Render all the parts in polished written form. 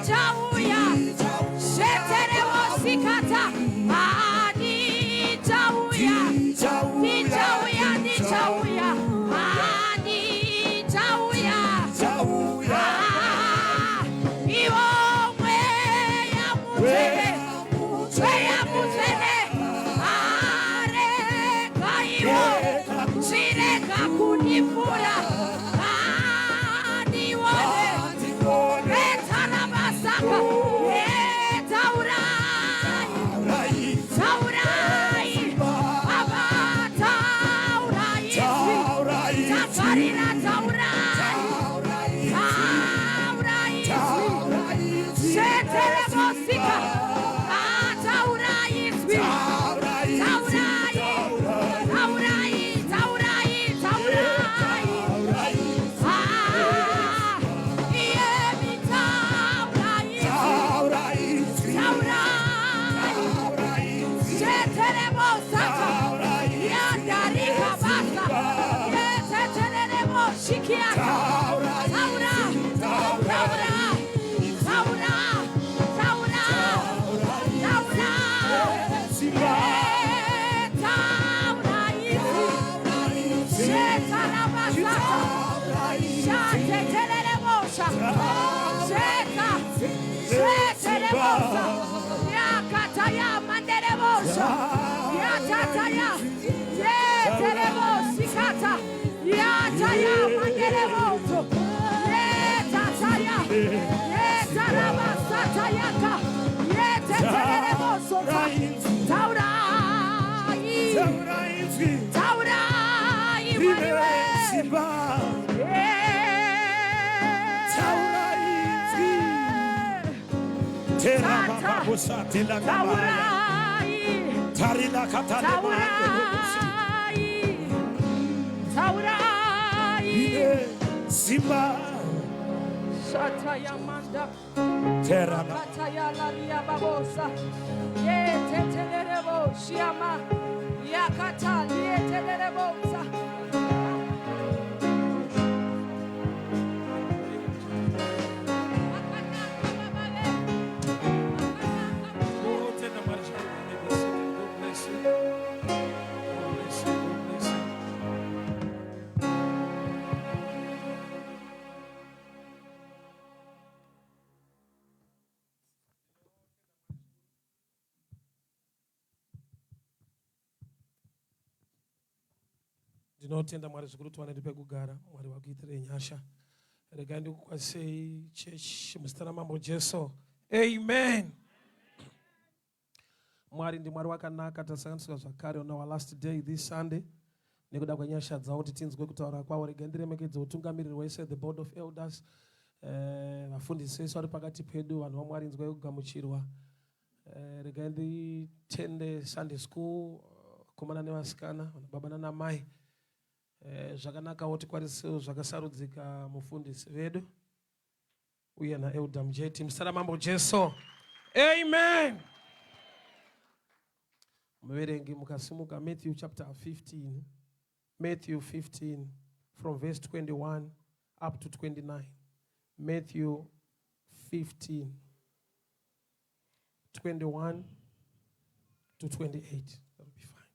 Ndichauya. Sheterevosikata. Ah, ndichauya. Ndichauya, ndichauya. Ah, ndichauya. Ah, iwo mweya mutsvene. Mweya mutsvene. Ah, rega iwo. Chirega kundipfura. Ah, ndione. Retarabasaka. Taurai. Taurai. Baba, taurai. Tafarira, taurai. Taurai. Sheterebosika. Ah, taurai izwi. Taurai. Taurai, taurai, taurai. Ah, iyemi taurai izwi. Taurai. Sheterebosaka. Yandarika basa. Yeteterebo shikiata. Taura. Taura. Taura. Taura. Taura. Eh, taura izwi. Shetarabasaka. Shateterebosha. Sheta. Sheterebosa. Yakataya manderebosha. Yatataya. Yeterebosikata. Yataya mandereboso. Yetataya. Yetarabasatayaka. Yeteterebosota. Taurai. Taurai Mwari we. Taurai. Taurai. Taurai. Simba Shataya manda. Terana Kataya laria babosa. Yetetelerebo shiama. Yakata lietelerebosa. Tenda Mwari zvikuru. You may be seated. God bless you. God bless you. God bless you. Ndinotenda Mwari zvikuru tiwane pekugara. Mwari vakuitirei nyasha. Regai ndikukwazisei chechi muzita raMambo Jesu. Amen. Mwari ndi Mwari wakanaka. Tasanganiswa zvakare on our last day this Sunday nekuda kwenyasha dzavo kuti tinzwe kutaura kwavo. Regai ndiremekedze utungamiriri wese, the board of elders, vafundisi vese vari pakati pedu. Vanhu vaMwari, nzwai kugamuchirwa. Regai nditende Sunday school, vakomana nevasikana, vanababa nanamai. Zvakanakawo tikwanisewo zvakasarudzika mufundisi vedu uye naelder Mujeti muzita raMambo Jesu. Amen. Muverengi, mukasimuka Matthew chapter 15, Matthew 15 from verse 21 up to 29. Matthew 15 21 to 28. That'll be fine.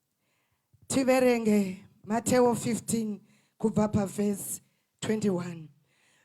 Tiverenge Mateo 15 kubva pavhesi 21.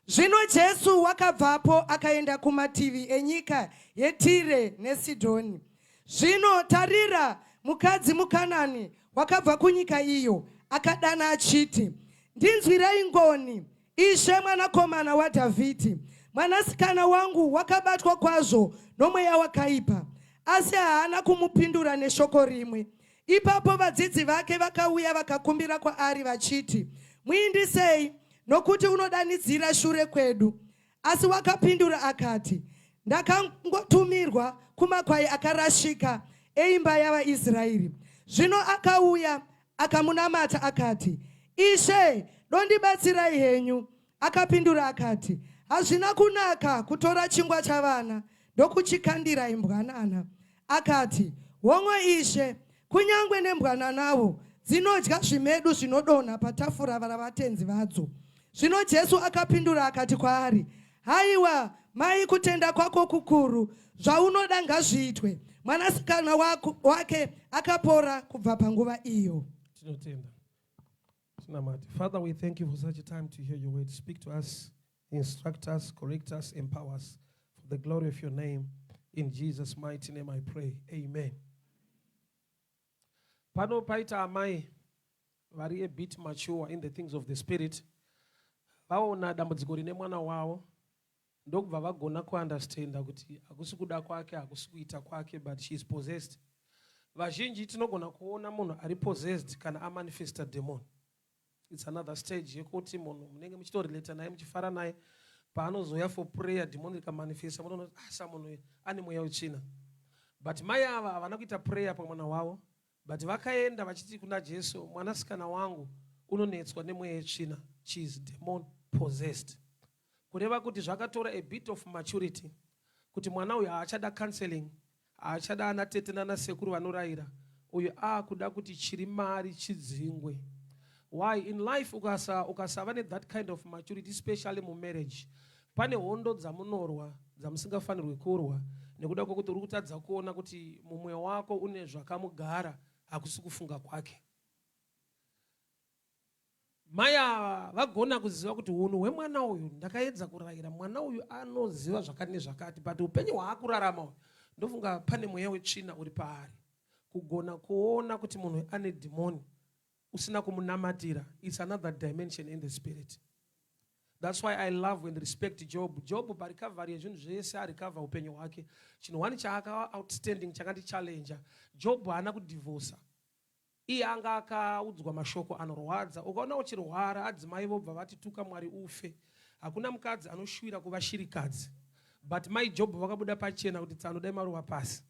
Zvino Jesu wakabvapo akaenda kumativi enyika yeTire neSidhoni. Zvino tarira, mukadzi muKanani wakabva kunyika iyo akadana achiti, "Ndinzwirei ngoni, Ishe, mwanakomana waDhavhidhi. Mwanasikana wangu wakabatwa kwazvo nomweya wakaipa." Asi haana kumupindura neshoko rimwe. Ipapo vadzidzi vake vakauya vakakumbira kwaari vachiti, "Muindisei, nokuti unodanidzira shure kwedu." Asi wakapindura akati, "Ndakangotumirwa kumakwai akarashika eimba yavaIsraeri." Zvino akauya akamunamata akati, "Ishe, dondibatsirai henyu." Akapindura akati, "Hazvina kunaka kutora chingwa chavana ndokuchikandira imbwanana." Akati, "Hongu Ishe, kunyange nembwananawo dzinodya zvimedu zvinodonha patafura ravatenzi vadzo." Zvino Jesu akapindura akati kwaari, "Haiwa, Mai, kutenda kwako kukuru, zvaunoda ngazviitwe. Mwanasikana wake akapora kubva panguva iyo. Tinotenda. Tinamate. Father, we thank you for such a time to hear your word. Speak to us, instruct us, correct us, empower us for the glory of your name. In Jesus' mighty name I pray. Amen. Pano paita amai vari a bit mature in the things of the spirit. Vaona dambudziko rine mwana wavo, ndokubva vagona kuunderstanda kuti hakusi kuda kwake, hakusi kuita kwake, but she is possessed. Vazhinji tinogona kuona munhu ari possessed kana amanifesta demon. It's another stage yekuti munhu munenge muchitorelata naye, muchifara naye, paanozouya for prayer, demon rikamanifesta, munoona kuti asa munhu uyu ane mweya wetsvina. But mai ava havana kuita prayer pamwana wavo, but vakaenda vachiti kuna Jesu, "Mwanasikana wangu unonetswa nemweya yetsvina." She is demon possessed. Kureva kuti zvakatora a bit of maturity kuti mwana uyu haachada counseling, haachada ana tete nana sekuru vanorayira. Uyu aakuda kuti chiri mari chidzingwe. Why? In life ukasava nethat kind of maturity, especially mumarriage, pane hondo dzamunorwa dzamusingafanirwi kurwa, nekuda kwekuti uri kutadza kuona kuti mumwe wako une zvakamugara, hakusi kufunga kwake. Mai ava vagona kuziva kuti unhu hwemwana uyu, ndakaedza kurayira mwana uyu, anoziva zvakati nezvakati, but upenyu hwaakurarama uyu, ndofunga pane mweya wetsvina uri paari. Kugona kuona kuti munhu ane dhimoni usina kumunamatira, it's another dimension in the spirit. That's why I love and respect Job. Job parecovery yezvinhu zvese, arecover upenyu hwake, chinhu one chaaka outstanding chakandichallenja, Job haana kudhivhosa. Iye anga akaudzwa mashoko anorwadza. Ukaona uchirwara, adzimai vobva vati, "Tuka Mwari ufe." Hakuna mukadzi anoshuvira kuva shirikadzi, but mai Job vakabuda pachena kuti, "Tsano, dai maruva pasi."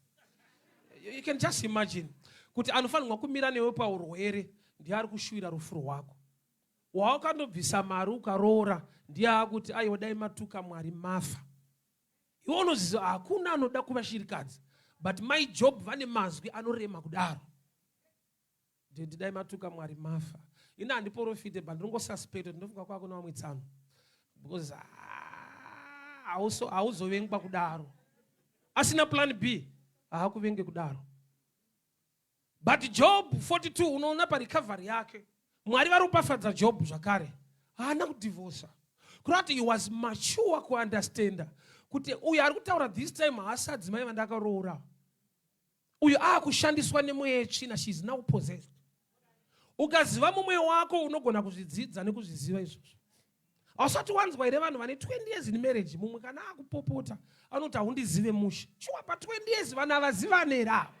You can just imagine kuti anofanirwa kumira newe paurwere ndiye ari kushuvira rufu rwako. Waukandobvisa mari ukaroora ndiye akuti, "Aiwa, dai matuka Mwari mafa." Iwe unoziva hakuna anoda kuva shirikadzi, but mai Job vane mazwi anorema kudaro. "Daddy, dai matuka Mwari mafa." Ini handiprofite, but ndinongosuspect kuti ndofunga kwako nevamwe tsano, because hauzovengwa kudaro asina plan B. Haakuvenge kudaro. But Job 42, unoona parecovery yake, Mwari varopafadza Job zvakare. Haana kudhivhosa, kureva kuti he was mature kuunderstanda kuti uyu ari kutaura this time haasi adzimai vandakaroora. Uyu aakushandiswa nemweya yetsvina. She is now possessed. Ukaziva mumwe wako, unogona kuzvidzidza nekuzviziva izvozvo. Hausati wanzwa here vanhu vane 20 years in marriage, mumwe kana akupopota anoti, "Haundizive mushe." Shuwa, pa20 years vanhu havazivane here ava?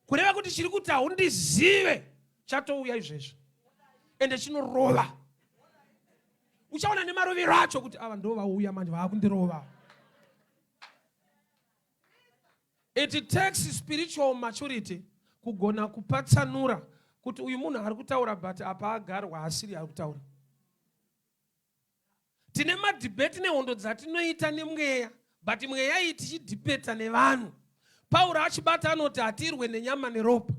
Kureva kuti chiri kuti haundizive chatouya izvezvo, ende chinorova. Uchaona nemarovero acho kuti ava ndo vauya manje vaakundirova. It takes spiritual maturity kugona kupatsanura kuti uyu munhu ari kutaura, but apa agarwa, asiri ari kutaura. Tine madebate nehondo dzatinoita nemweya, but mweya iyi tichidhibheta nevanhu. Pauro achibata anoti hatirwe nenyama neropa.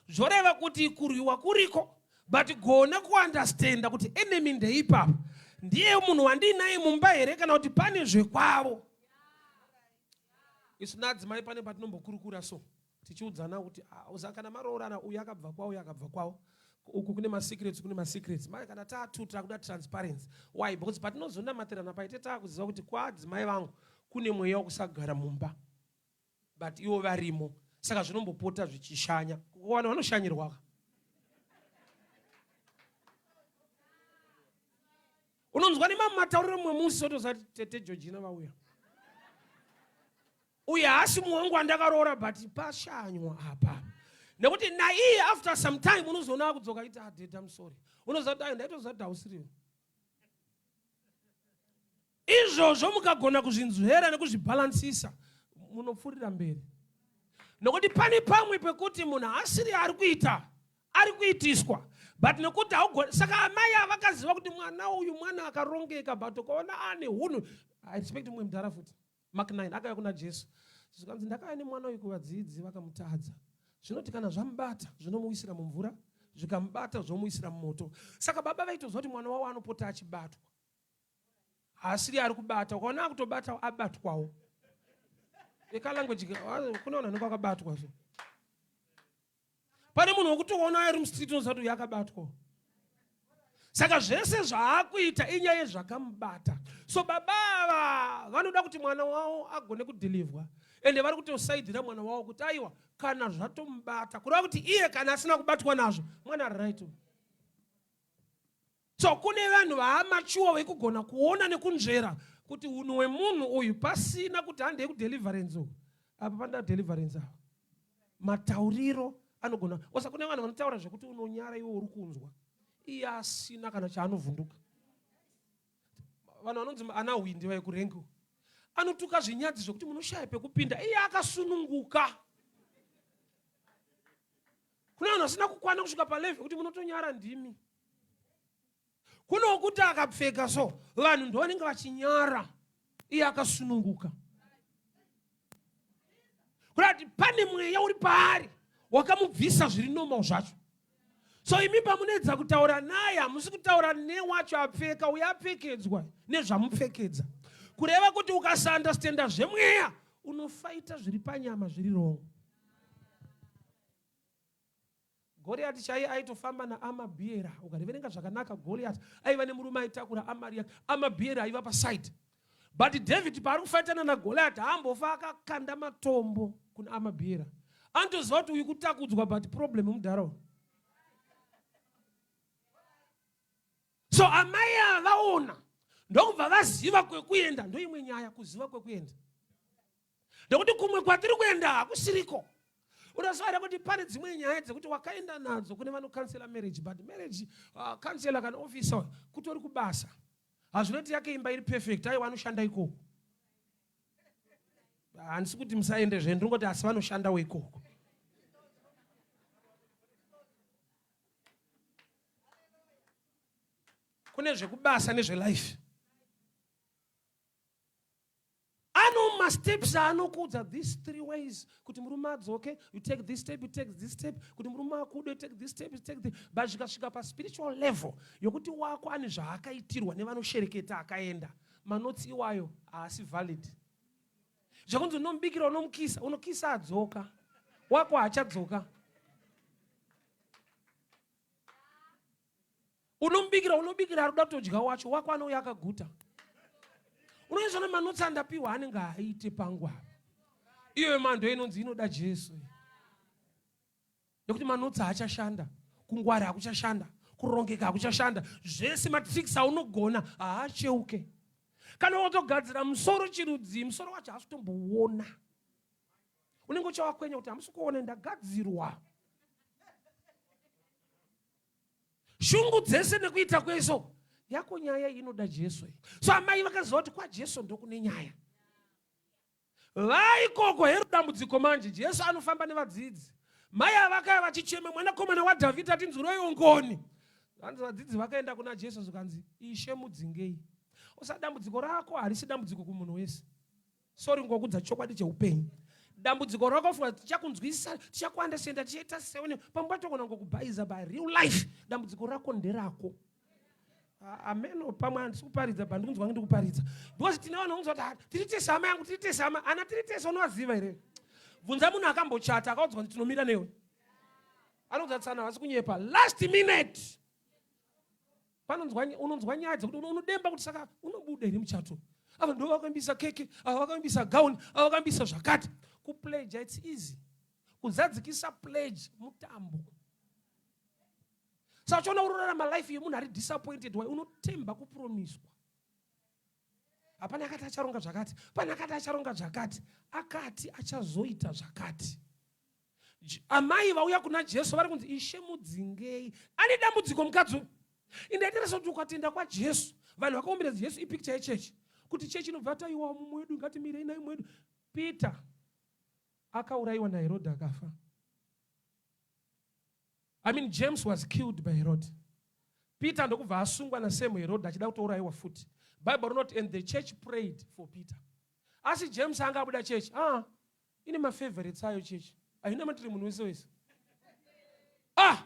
Zvoreva kuti kurwiwa kuriko, but gona kuunderstanda kuti enemy ndeipapa, ndiye munhu wandinaye mumba here, kana kuti pane zvekwavo. Isu nadzimai pane patinombokurukura so, tichiudzana kuti, "Ah, uza kana maroorana, uyu akabva kwavo, uyu akabva kwavo, uku kune masecrets, kune masecrets." Mai, kana taatu takuda transparency. Why? Because patinozonamatirana paite taakuziva kuti kwaadzimai vangu kune mweya wekusagara mumba, but ivo varimo, saka zvinombopota zvichishanya. Vanhu vanoshanyirwa. Unonzwa nemamwe matauriro, mumwe musi otozati tete Georgina vauya, uyu haasi mumwe wangu wandakaroora, but pashanywa apa nekuti naiye after some time unozoona akudzoka iti, "Adhedha, I'm sorry." Unoziva kuti ayo ndaitoziva kuti hausiriwo. Izvozvo mukagona kuzvinzwera nekuzvibhalansisa, munopfuurira mberi, nokuti pane pamwe pekuti munhu asiri ari kuita, ari kuitiswa, but nekuti haugoni. Saka amai avakaziva kuti mwana uyu mwana akarongeka, but ukaona ane hunhu. I respect mumwe mudhara futi, Mark 9, akauya kuna Jesu, zvikanzi, "Ndakauya nemwana uyu kuvadzidzi, vakamutadza." Zvinoti kana zvamubata zvinomuwisira mumvura, zvikamubata zvomuwisira mumoto. Saka baba vaitoziva kuti mwana wavo anopota achibatwa. Haasiri ari kubata. Ukaona akutobata abatwawo. Ekalanguage kune vanhu vanenge vakabatwa so. Pane munhu wekuti ukaona ari mustreet unoziva kuti uyu akabatwa. Saka zvese zvaakuita inyaya yezvakamubata. So baba ava vanoda kuti mwana wavo agone kudhilivhwa, ende vari kutosaidhira mwana wavo kuti aiwa kana zvatomubata, kureva kuti iye kana asina kubatwa nazvo mwana ari right. So kune vanhu vaamachuwa vekugona kuona nekunzvera kuti unhu hwemunhu uyu pasina kuti handei kudeliverance uku, apa panoda deliverance apa. Matauriro anogona osa kune vanhu vanotaura zvekuti unonyara iwe uri kunzwa, iye asina kana chaanovhunduka. Vanhu vanonzi ana hwindi vaye kurengi anotuka zvinyadzi zvekuti munoshaya pekupinda, iye akasununguka. Kune vanhu vasina kukwana kusvika palevhe kuti munotonyara ndimi. Kune wekuti akapfeka so vanhu ndovanenge vachinyara, iye akasununguka. Kuda kuti pane mweya uri paari wakamubvisa zviri normal zvacho. So imi pamunoedza kutaura naye hamusi kutaura newacho apfeka, uye apfekedzwa nezvamupfekedza. Kureva kuti ukasaunderstanda zvemweya unofaita zviri panyama zviri wrong. Goriati chaiye aitofamba naamabhiera. Ukariverenga zvakanaka, Goriati aiva nemurume aitakura amari yake, amabhiera aiva paside. But David paari kufaitana naGoliati haambofa akakanda matombo kuna amabhiera. Anotoziva kuti uyu kutakudzwa, but problem mudhara. So amai ava vaona ndokubva vaziva kwekuenda. Ndoimwe nyaya, kuziva kwekuenda, nekuti kumwe kwatiri kuenda hakusiriko. Unoziva here kuti pane dzimwe nyaya dzekuti wakaenda nadzo kune vanokansela marriage, but marriage counselor kana officer kutori kubasa, hazvinoti yake imba iri perfect, aiwa anoshanda ikoko. Handisi kuti musaende zve, ndingoti asi vanoshandawo ikoko. Kune zvekubasa nezvelife. Ano masteps aanokuudza, these three ways kuti murume adzoke. You take this step, you take this step kuti murume akude, you take this step, you take this. But zvikasvika paspiritual level yokuti wako ane zvaakaitirwa nevanoshereketa akaenda, manotsi iwayo haasi valid. Zvekunzi unomubikira, unomukisa, unokisa adzoka, wako haachadzoka. Unomubikira, unobikira ari kuda kutodya wacho, wako anouya akaguta. Unoizwa nemanotsi andapiwa anenge aite pangu apa. Iyoyo mando inonzi inoda Jesu, nekuti manotsi haachashanda, kungwara hakuchashanda, kurongeka hakuchashanda, zvese matricks aunogona haacheuke. Kana watogadzira musoro chirudzii, musoro wacho haasi kutomboona, unenge uchawakwenya kuti hamusi kuona ndagadzirwa. Shungu dzese nekuita kweso yako nyaya inoda Jesu. So amai vakaziva kuti kwaJesu ndokune nyaya. Vaikoko hero dambudziko manje. Jesu anofamba nevadzidzi. Mai avakaya vachichema, mwanakomana waDhavhidhi atinzwireiwo ngoni. Hanzi vadzidzi vakaenda kuna Jesu zvikanzi, Ishe mudzingei. Usa dambudziko rako harisi dambudziko kumunhu wese. Sorry, ngokudza chokwadi cheupenyu. Dambudziko rako funga tichakunzwisisa, tichakuandesenda, tichaita seone pamwe patogona ngokubhaiza by real life. Dambudziko rako nderako. Ameno pamwe handisi kuparidza, but ndikunzwa ndiri kuparidza because tine vanhu vanonzwa kuti ah, tiri tese hama yangu, tiri tese hama ana, tiri tese. Unovaziva here? Bvunza munhu akambochata akaudzwa kuti tinomira newe, anonzwa tsana, havasi kunyepa. Last minute panonzwa unonzwa nyaya dzekuti unodemba kuti saka unobuda here muchato. Ava ndo vakaimbisa keke, ava vakaimbisa gauni, ava vakaimbisa zvakati. Kupledge it's easy, kuzadzikisa pledge mutambo. Saka uchiona urorarama life yemunhu ari disappointed, why? Unotemba kupromiswa. Hapana akati acharonga zvakati, pane akati acharonga zvakati, akati achazoita zvakati. Amai vauya kuna Jesu vari kunzi, Ishe mudzingei, ane dambudziko mukadzi uyu. Indaiteresa kuti ukatenda kwaJesu, vanhu vakaombera Jesu ipicture yechechi, kuti chechi inobva taiwa mumwe wedu, ngatimirei naye mumwe wedu. Peter akaurayiwa naHerodhi akafa. I mean, James was killed by Herod. Peter ndokubva asungwa nasame Herod achida kutourayiwa futi. Bible rinoti, and the church prayed for Peter. Asi James anga abuda chechi. Ah, ine mafavorites ayo chechi. Haina matiri munhu wese wese. Ah,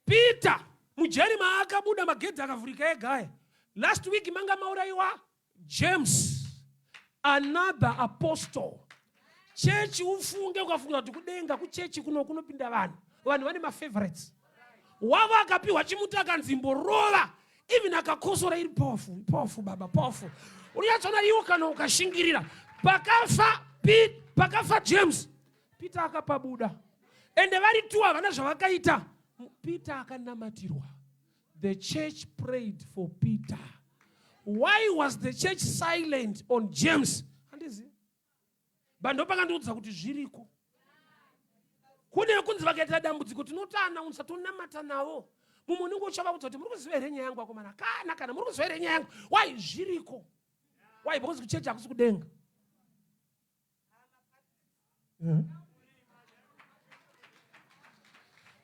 Peter mujeri maakabuda magedhi akavhurika ega aya. Last week manga maurayiwa James another apostle. Chechi ufunge ukafunga kuti kudenga kuchechi kuno kunopinda vanhu. Vanhu vane mafavorites. Wavo akapiwa chimuti akanzi imborova even akakosora iri powerful, powerful baba, powerful. Unyatsoona iwo kana ukashingirira. Pakafa pakafa James, Peter akapabuda. Ende vari two havana zvavakaita. Peter akanamatirwa. The church prayed for Peter. Why was the church silent on James? Handizivi. But ndopakandiudza kuti zviriko. Kune kunzi vakaita dambudziko tinotoanaunsa tonamata navo. Mumwe unenge uchavaudza kuti muri kuziva here nyaya yangu akomana? Kana kana muri kuziva here nyaya yangu? Why zviriko? Why because kuchechi hakusi kudenga.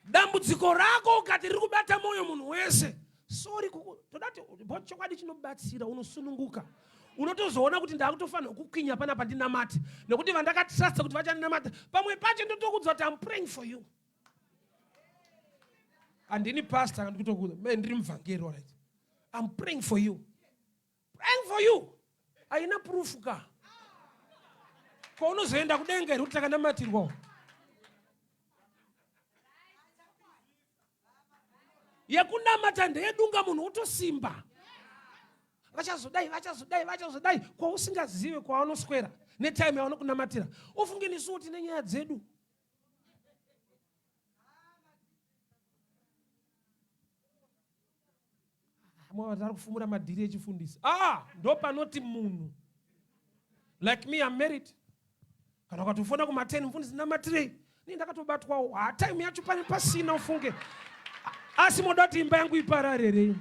Dambudziko rako ukati riri kubata mwoyo munhu wese, sorry, toda kuti chokwadi chinobatsira, unosununguka, unotozoona kuti ndakutofanirwa kukwinya panapa ndinamate, nekuti vandakatrusta kuti vachandinamata pamwe pacho ndotokudza kuti am praying for you. Handini pastor, ndikutokuudza me ndiri muvhangeri, alright, am praying for you, praying for you haina proof ka kwaunozoenda kudenga here kuti takanamatirwawo yekunamata ndeyedunga munhu wotosimba vachazodai vachazodai vachazodai kwausingazive kwavanoswera netime yavanokunamatira ufunge nesuwo tine nyaya dzedu Mwari ari kufumura madhiri echifundisi. Ah, ndopanoti munhu like me I'm married. Kana ukatofona kuma 10 mufundisi namatirei. Ni ndakatobatwawo. Ah, time yacho pane pasina ufunge. Asi moda kuti imba yangu ipararere.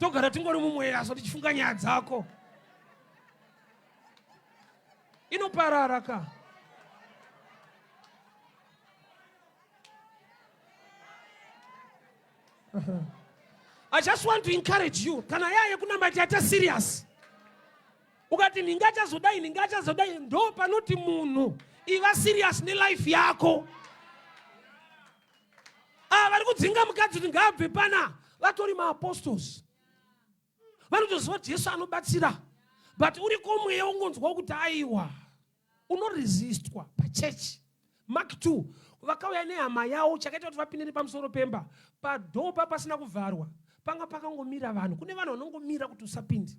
Togara tingori mumweya so tichifunga nyaya dzako. Inoparara ka. I just want to encourage you. Kana yaya yekunamata yaita serious. Ukati ndingachazodai ndingachazodai ndo panoti munhu iva serious nelife yako. Ah, vari kudzinga mukadzi kuti ngaabve pana vatori maapostles. Vanotoziva kuti Jesu anobatsira. But uriko mweya ungonzwa kuti aiwa unoresistwa pachechi. Mark 2 vakauya nehama yavo chakaita kuti vapinde nepamusoro pemba padhoo pa pasina kuvharwa panga pakangomira vanhu kune vanhu vanongomira kuti usapinde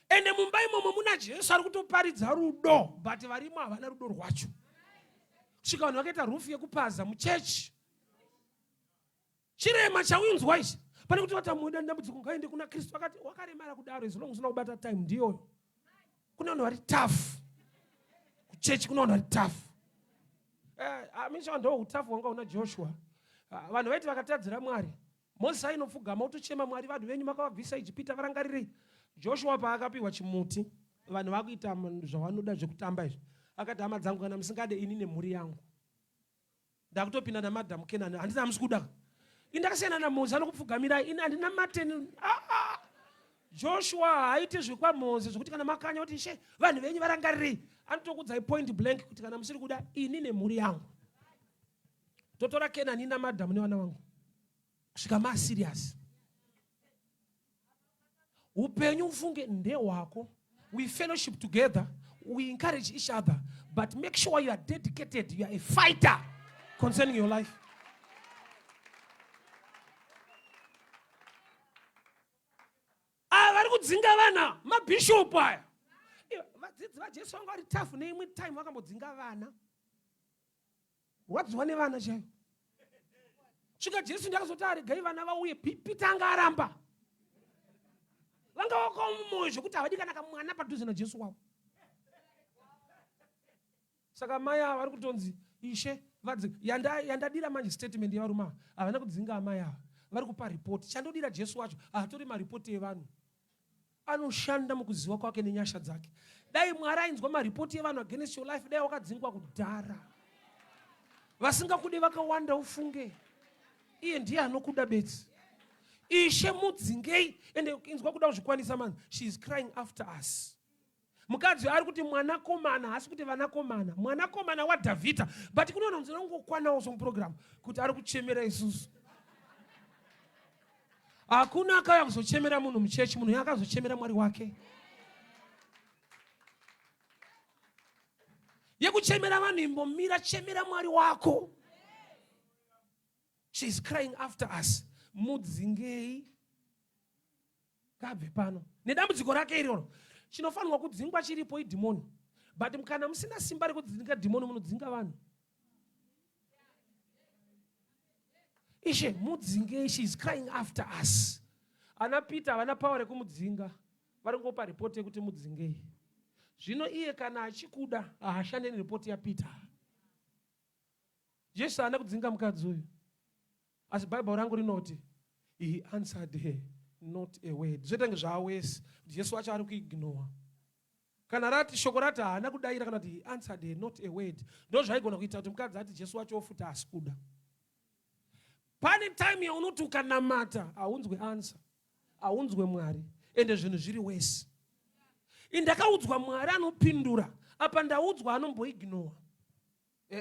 ende mumba imomo muna jesu ari kutoparidza rudo but varimo havana rudo rwacho kusvika vanhu vakaita rufu yekupaza muchechi Chirema chaunzwa ichi pane kuti vatamuda dambudziko ngaende kuna Kristu akati wakaremara kudaro as long usina kubata time ndiyoyo. Kuna vanhu vari tough kuchechi, kuna vanhu vari tough. Eh, amisha ndo utafu wanga una Joshua. Ah, vanhu vaiti vakatadzira Mwari. Moses ainopfugama otochema Mwari vanhu venyu makavabvisa Ijipita varangarirei. Joshua paakapiwa chimuti vanhu vakuita zvavanoda zvekutamba izvi. Akati hama dzangu kana musingade ini nemhuri yangu ndakutopinda namadam Kenani handina hamusi kuda ini ndakasiyana naMozi anokupfugamirai ini handina mateni ah, ah. Joshua haaite zvekwaMozi zvekuti kana makanya kuti ishe vanhu venyu varangarirei anotokudzai point blank kuti kana musiri kuda ini nemhuri yangu totora Kenani namadam nevana vangu kusvika maserious Upenyu ufunge ndehwako. We fellowship together, we encourage each other, but make sure you are dedicated, you are a fighter concerning your life. Ava vari kudzinga vana mabhishopu aya. Vadzidzi vaJesu vanga vari tafu neimwe time vakambodzinga vana. Rwadziwa nevana chaivo. Svika Jesu ndakazoti aregai vana vauye, Peter anga aramba. Vanga vakaoma mwoyo zvekuti havadi kana kamwana padhuze naJesu wavo. Saka mai ava vari kutonzi ishe vadzi yandadira manje statement yevarume ava havana kudzinga amai ava vari kupa report chandodira Jesu wacho haatori maripoti evanhu Anoshanda mukuziva kwake nenyasha dzake. Dai Mwari ainzwa maripoti evanhu against your life, dai wakadzingwa kudhara. Vasingakude vakawanda ufunge. Iye ndiye anokuda bedzi. Ishe mudzingei ende inzwa kuda kuzvikwanisa man. She is crying after us. Mukadzi ari kuti mwanakomana haasi kuti vanakomana, mwanakomana waDhavhidha. But kune vanhu vanongokwanawo somuprogram kuti ari kuchemera isusu. Hakuna akauya kuzochemera munhu muchechi, munhu akazochemera Mwari wake. Yekuchemera vanhu imbomira, chemera Mwari wako. She is crying after us. Mudzingei ngabve pano nedambudziko rake iroro. Chinofanirwa kudzingwa chiripo idhimoni, but kana musina simba rekudzinga dhimoni munodzinga vanhu. Ishe mudzingei, she is crying after us. Ana Peter havana power rekumudzinga, vari kungopa ripoti yekuti mudzingei. Zvino iye kana achikuda haashande neripoti yaPeter. Jesu haana kudzinga mukadzi uyu, asi Bible rangu rinoti he answered her not a word. Zvoita kunge zvaawesi kuti Jesu wacho ari kuignore. Kana rati shoko rati haana kudaira kana kuti he answered her not a word, ndo zvaigona kuita kuti mukadzi ati Jesu wacho ofuta asi kuda. Pane time yaunoti ukanamata haunzwe answer, haunzwe Mwari, ende zvinhu zviri wesi. Indakaudzwa Mwari anopindura, apa ndaudzwa anomboignore.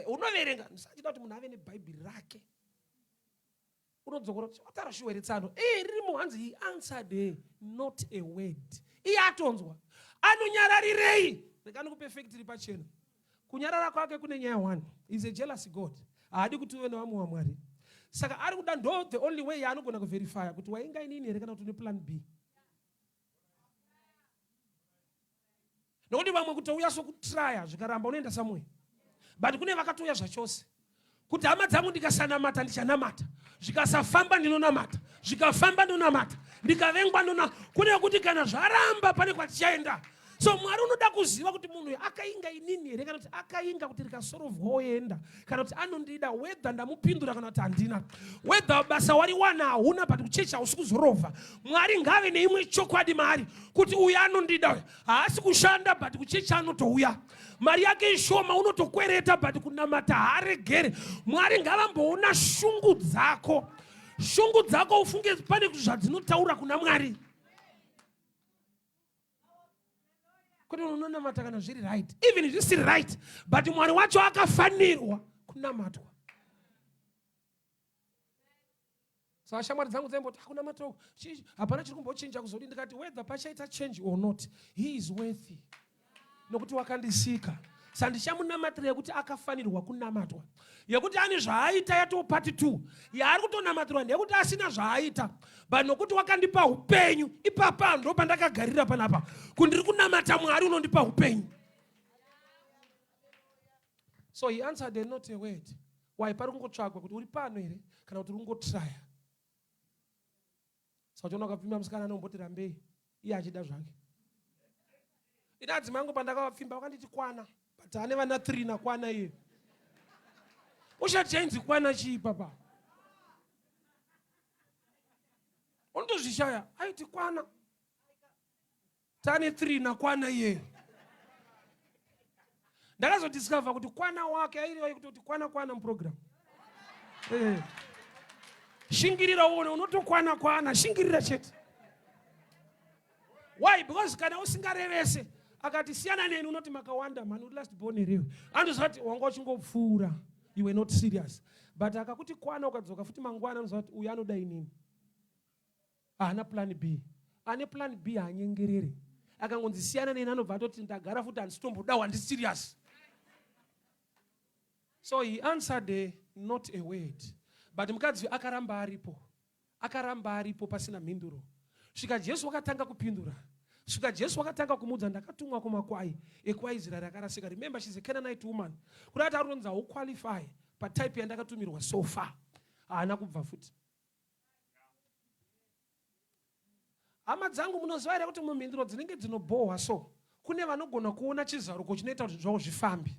Unoverenga ndisachida kuti munhu ave nebhaibheri rake, unodzokora kuti watara shuwa here tsano? Ririmo hanzi he answered her not a word. Iye atonzwa anonyararirei? Rega ndikupe fact iri pachena. Kunyarara kwake kune nyaya one. Is a jealous God. Haadi kuti uve nevamwe waMwari, saka ari kuda, ndo the only way yaanogona kuverifya kuti wainga inini here kana kuti une plan B. Nokuti vamwe kutouya sokutraya, zvikaramba unoenda somewhere, but kune vakatouya zvachose kuti hama dzangu ndikasanamata ndichanamata, zvikasafamba ndinonamata, zvikafamba ndinonamata, ndikavengwa ndona. Kune kuti kana zvaramba pane kwatichaenda. So Mwari unoda kuziva kuti munhu uyu akainga inini here kana kuti akainga kuti rikasorovwa oenda, kana kuti anondida whether ndamupindura kana kuti handina, whether basa wariwana hauna, but kuchechi hausi kuzorovha. Mwari ngave neimwe chokwadi maari kuti uyu anondida, uyu haasi kushanda but kuchechi anotouya, mari yake ishoma unotokwereta but kunamata haaregere. Mwari ngavamboona shungu dzako, shungu dzako ufunge pane zvadzinotaura kuna Mwari, kuti unonamata kana zviri right, even zvisiri right, but Mwari wacho akafanirwa kunamatwa. Saka shamwari dzangu dzaimboti hakuna matoko, hapana chiri kumbochinja kuzodi. Ndikati whether pachaita change or not, he is worthy, nokuti wakandisika. Saka ndichamunamatira yekuti akafanirwa kunamatwa. Yekuti ane zvaaita yatoo part 2, yaari kutonamatirwa ndeyekuti asina zvaaita, but nokuti wakandipa upenyu ipapa ndo pandakagarira panapa kundiri kunamata Mwari unondipa upenyu. So he answered not a word. Why? Pari kungotsvagwa kuti uri pano here kana kuti uri kungotraya. Saka uchiona ukapfimba musikana anomboti rambei iye achida zvake. Ina adzimai angu pandakavapfimba vakanditi kwana, but ane vana 3 nakwana iye ushati chainzi kwana chii papa unotozvishaya. Aiti kwana, tane 3 nakwana iyeyo. Ndakazodiscover kuti kwana wake airiwa yekutoti kwana kwana muprogram. Shingirira uone unotokwana kwana, shingirira chete. Why? Because kana usingarevese, akati siyana neni unoti makawanda mani, uri last born here? Anoziva kuti wanga uchingopfuura, you were not serious. But akakuti kwana, ukadzoka futi mangwana, anoziva kuti uyu anoda inini, haana plan B. Ane plan B haanyengerere. Akangonzi siyana neni anobva atoti ndagara futi handisitombodawo, handi serious. So he answered not a word, but mukadzi akaramba aripo, akaramba aripo pasina mhinduro, svika Jesu wakatanga kupindura, svika Jesu wakatanga kumudza, ndakatumwa kumakwai ekwaIsraeri akarasika. Remember, she's a Canaanite woman. Kuda kuti aronzi hauqualify patype yandakatumirwa so far. Haana kubva futi. Hama dzangu, munoziva here kuti mumhinduro dzinenge dzinobhohwa so kune vanogona kuona chizaruko chinoita kuti zvavo zvifambe?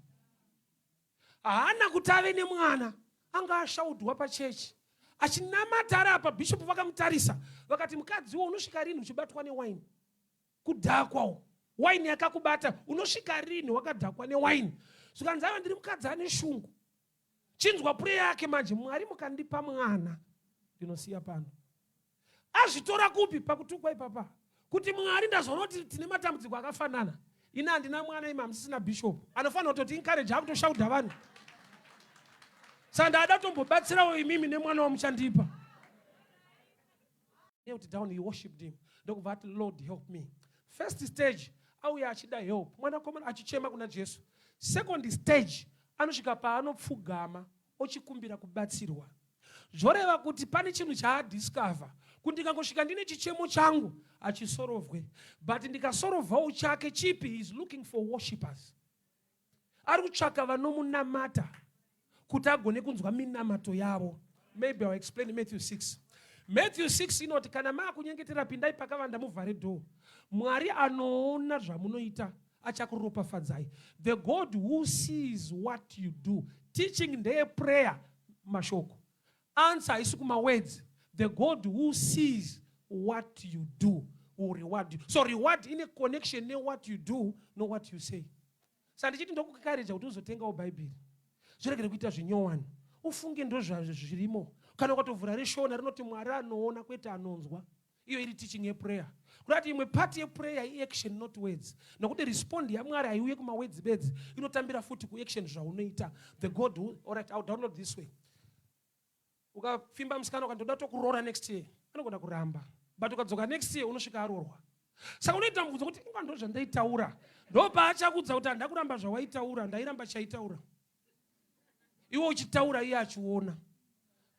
Haana kuti ave nemwana, anga ashaudwa pachechi achinamata ari apa. Bhishopu vakamutarisa vakati, mukadziwo unosvika rini uchibatwa newaini? Kudhakwawo waini yakakubata, unosvika rini wakadhakwa newaini? Zvikanzi, aiwa, ndiri mukadzi ane shungu. Chinzwa prayer yake manje, Mwari mukandipa mwana ndinosiya pano. Azvitora kupi? Pakutukwa ipapa, kuti Mwari ndazoona kuti tine matambudziko akafanana, ini handina mwana, imi hamusisina. Bishop anofanira kutoti encourage akutoshaudha vanhu. Saka ndada kutombobatsirawo imimi nemwana wamuchandipa. Knelt down, he worshipped him, ndokubva ati, "Lord, help me." First stage, auya achida help, mwanakomana achichema kuna Jesu. Second stage, anosvika paanopfugama ochikumbira kubatsirwa. Zvoreva kuti pane chinhu chaadiscover, kuti ndikangosvika ndine chichemo changu achisorovhwe, but ndikasorovhawo chake chipi. He is looking for worshippers. Ari kutsvaka vanomunamata kuti agone kunzwa minamato yavo. Maybe I'll explain Matthew 6. Matthew 6 inoti, kana maakunyengetera, pindai pakavanda, muvhare door. Mwari anoona zvamunoita achakuropafadzai. The God who sees what you do. Teaching ndeyeprayer, mashoko. Answer haisi kumawords. The God who sees what you do will reward you. So reward ine connection newhat you do, no what you say. Saka ndichiti ndokukareja kuti uzotengawo Bhaibheri, zviregere kuita zvinyowani, ufunge ndo zvirimo. Kana ukatovhura reShona, rinoti Mwari anoona, kwete anonzwa. Iyo iri teaching yeprayer, kuda kuti imwe part yeprayer iaction, not words, nokuti respond yaMwari haiuye kumawords bedzi, inotambira futi kuaction, zvaunoita. The God who, alright, I'll download this way. Ukapfimba musikana, ukandoda tokuroora next year, anogona kuramba, but ukadzoka next year unosvika aroorwa. Saka unoita mubvunzo kuti, "Inga ndo zvandaitaura?" Ndo paachakudza kuti, "Handa kuramba zvawaitaura, ndairamba chaitaura iwe uchitaura." Iye achiona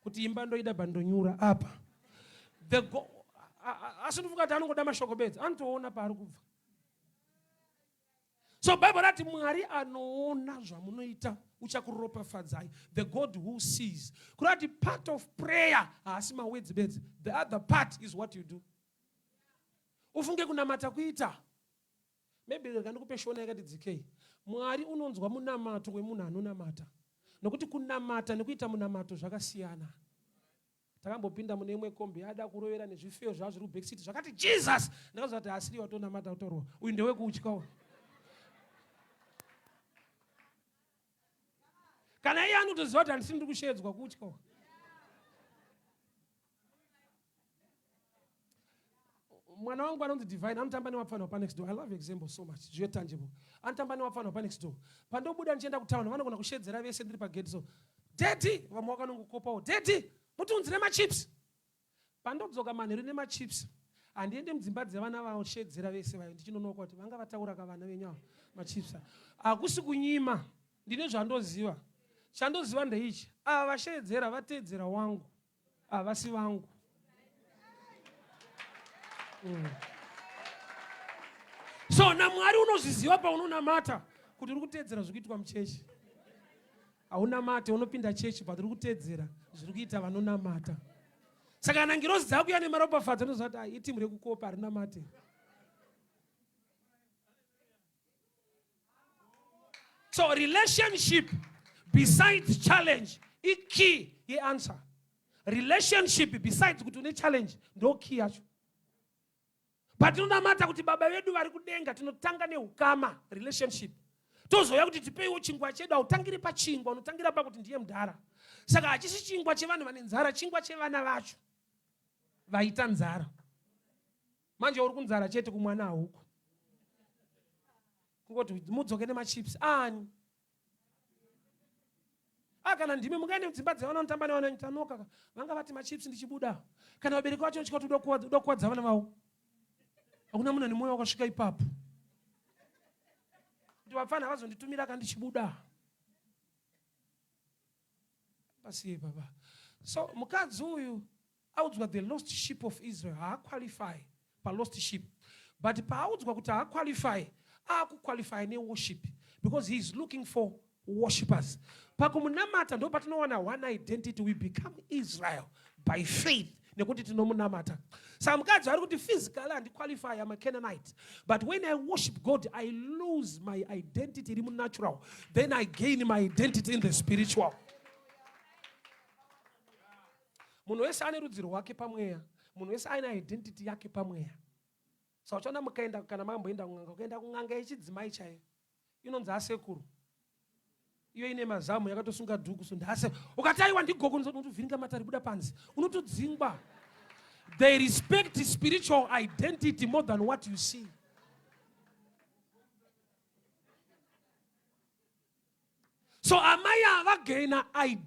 kuti imba ndoida bandonyura apa. Asi ndofunga kuti anongoda mashoko bedzi, anotoona paari kubva. So Bhaibheri rati Mwari anoona zvamunoita uchakuropafadzai. The God who sees, kureva kuti part of prayer haasi mawords bedzi. The other part is what you do. Ufunge kunamata kuita, maybe rega ndikupe Shona yakati dzikei. Mwari unonzwa munamato wemunhu anonamata, nokuti kunamata nekuita munamato zvakasiyana. Takambopinda mune imwe kombi, yada kurovera nezvifeyo zvava zviri kubackseat, zvakati "Jesus". Ndakaziva kuti asiri watonamata kutaurwa uyu, ndewekutyawo. Kana iye anotoziva kuti handisi ndiri kushedzwa, kutyawo. Mwana wangu anonzi Divine anotamba nevapfana wapanext door. I love example so much, zviyo tangible. Anotamba nevapfana wapanext door. Pandobuda ndichienda kutauni, vanogona kushedzera vese ndiri pagate, so, "Daddy." Vamwe vakanongokopawo, "Daddy, mutiunzire machips." Pandodzoka manheru nemachips, handiende mudzimba dzevana vashedzera vese vayo ndichinonoka kuti vanga vataura kavana venyu ava machips. Hakusi kunyima, ndine zvandoziva. Chandoziva ndeichi: ava vashedzera vateedzera wangu, havasi vangu. So naMwari unozviziva paunonamata kuti uri kuteedzera zviri kuitwa muchechi. Haunamate, unopinda chechi, but uri kuteedzera zviri kuita vanonamata. Saka kana ngirozi dzakuya nemaropafadzo, unoziva kuti itimu rekukopa, harinamate. So relationship besides challenge ikey yeanswer. Relationship besides kuti une challenge ndo key yacho. Patinonamata kuti Baba vedu vari kudenga, tinotanga neukama, relationship, tozouya kuti tipeiwo chingwa chedu. Hautangiri pachingwa, unotangira pakuti ndiye mudhara. Saka hachisi chingwa chevanhu vane nzara, chingwa chevana vacho vaita nzara. Manje uri kunzara chete, kumwana hauko. Kungoti mudzoke nemachips ani a kana ndimi mungaende mudzimba dzevana vanotamba nevana, tanoka vanga vati machips ndichibuda. Kana vabereki vacho vachika kuti uda kuwadza vana vavo, hakuna munhu ane mwoyo wakasvika ipapo kuti vapfana vazonditumira kandichibuda pasiye baba. So mukadzi uyu audzwa the lost sheep of Israel, haaqualify palost sheep, but paaudzwa kuti haaqualify, aakuqualify neworship, because he is looking for worshippers. Pakumunamata ndo patinowana one identity. We become Israel by faith nekuti tinomunamata. Saka mukadzi ari kuti, physically handiqualify, am a Canaanite, but when I worship God, I lose my identity iri munatural, then I gain my identity in the spiritual. Munhu wese ane rudzi rwake pamweya, munhu wese aine identity yake pamweya. Saka uchaona mukaenda, kana makamboenda kun'anga, ukaenda kun'anga yechidzimai chaiyo inonzi asekuru, iyo ine mazamu yakatosunga dhuku, so ndase ukati, "Aiwa, ndigogo," unotovhiringa matari, buda panze, unotodzingwa. They respect spiritual identity more than what you see. So amai havagaina identity.